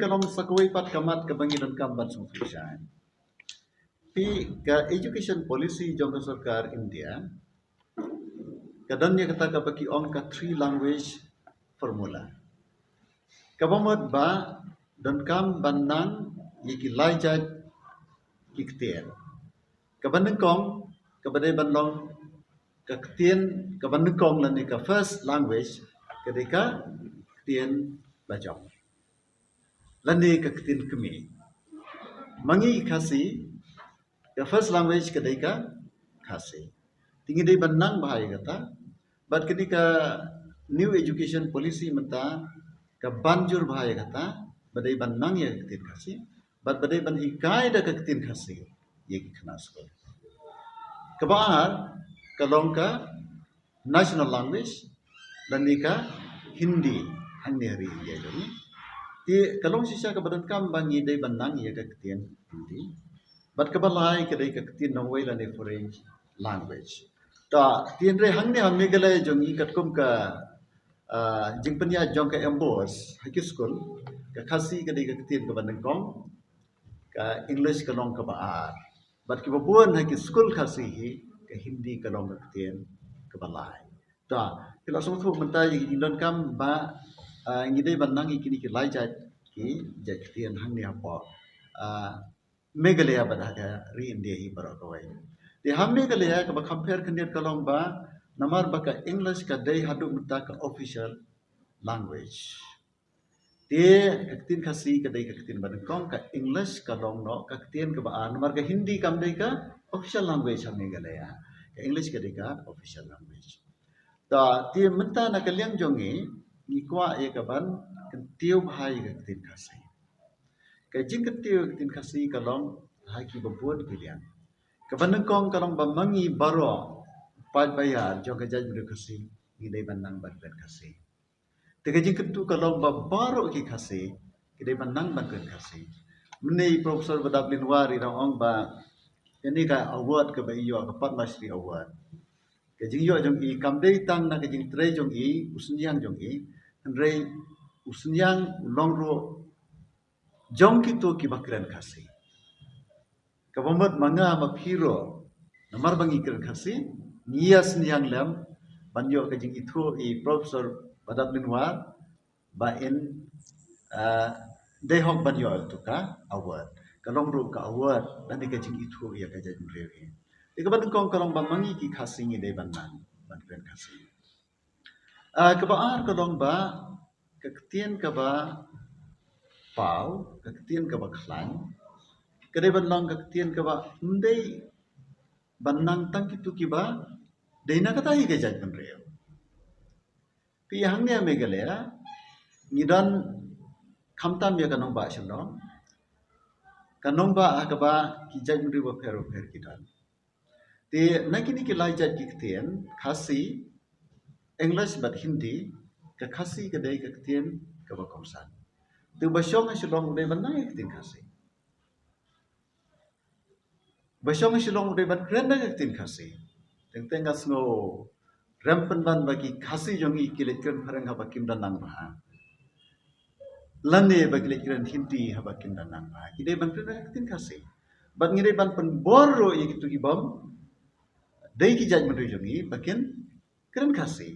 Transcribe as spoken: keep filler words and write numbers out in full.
Ka long sa kawei pat ka mat kaba ngi donkam ban sngewthuh shai. Phi, ka education policy jong ka sorkar India ka don ïa kata kaba ki ong ka three language formula. Kaba mut ba donkam ban nang ïa ki lai jait ki ktien. Kaba nyngkong, kaba dei ban long ka ktien kaba nyngkong lane ka first language, ka dei ka ktien bajong lane ka ktien kmie. Ma ngi Khasi, ka first language ka dei ka Khasi. Te ngi dei ban nang bha ïa kata. Bad kane ka new education policy mynta ka ban jur bha ïa kata, ba dei ban nang ïa ka ktien Khasi, bad ba dei ban hikai da ka ktien Khasi ïa ki khynnah skul. Kaba ar ka long ka national language lane ka Hindi hangne ha ri India jong ngi. Te ka long shisha kaba donkam ba ngi dei ban nang ïa ka ktien Hindi. Bad kaba lai ka dei ka ktien nongwei lane foreign language. Ta, te hynrei hangne ha Meghalaya jong ngi katkum ka, ah, jingpynïaid jong ka MBOSE ha ki skul, ka Khasi ka dei ka ktien kaba nyngkong, ka English ka long kaba ar. Bad kiba bun ha ki skul Khasi hi, ka Hindi ka long ka ktien kaba lai. Ta, phi la sngewthuh mynta ïa ki jingdonkam ba, ah, ngi dei ban nang ïa kine ki lai jait ki jait ktien hangne hapoh, ah, Meghalaya bad ha ka ri India hi baroh kawei. Te ha Meghalaya kaba kham pher khyndiat ka long ba namar ba ka English ka dei haduh mynta ka official language. Te ka ktien Khasi ka dei ka ktien ba nyngkong, ka English ka long noh ka ktien kaba ar, namar ka Hindi kam dei ka official language ha Meghalaya. Ka English ka dei ka official language. Ta, te mynta na ka liang jong ngi, ngi kwah ïa ka ban kyntiew bha ïa ka ktien Khasi. Ka jingkyntiew ïa ka ktien Khasi ka long ha kiba bun ki liang. Kaba nyngkong ka long ba ma ngi baroh paid ba ïar jong ka jaitbynriew Khasi ngi dei ban nang ban kren Khasi. Te ka jingkyntu ka long ba baroh ki Khasi ki dei ban nang ban kren Khasi. Mynne i Professor Badaplin War i dang ong ba kane ka award kaba i ïoh, ka Padma Shri Award, ka jingïoh jong i kam dei tang na ka jingtrei jong i, u synñiang jong i, hynrei u synñiang u long ruh jong kito kiba kren Khasi. Kaba mut ma nga ma phi ruh, namar ba ngi kren Khasi, ngi ïa synñiang lem ban ïoh ka jingithuh i Professor Badaplin War ba in, ah, dei hok ban ïoh ïa uto ka award. Ka long ruh ka award lane ka jingithuh ïa ka jaitbynriew hi. Te kaba nyngkong ka long ba ma ngi ki Khasi ngi dei ban nang ban kren Khasi. Ah, kaba ar ka long ba ka ktien kaba paw, ka ktien kaba khlaiñ, ka dei ban long ka ktien kaba ym dei ban nang tang kito kiba dei na kata hi ka jaitbynriew. Phi, hangne ha Meghalaya ngi don khamtam ïa ka nongbah Shillong, ka nongbah ha kaba ki jaitbynriew bapher bapher ki don. Te na kine ki lai jait ki ktien, Khasi, English bad Hindi, ka Khasi ka dei ka ktien kaba kongsan. Te ba shong ha Shillong u dei ban nang ïa ka ktien Khasi. Ba shong ha Shillong u dei ban kren da ka ktien Khasi. Teng teng nga sngew rem pynban ba ki Khasi jong ngi ki leit kren phareng haba kim da nang bha, lane ba ki leit kren Hindi haba kim da nang bha, ki dei ban kren da ka ktien Khasi. Bad ngi dei ban pynbor ruh ïa kito kibym dei ki jaitbynriew jong ngi ba kin kren Khasi.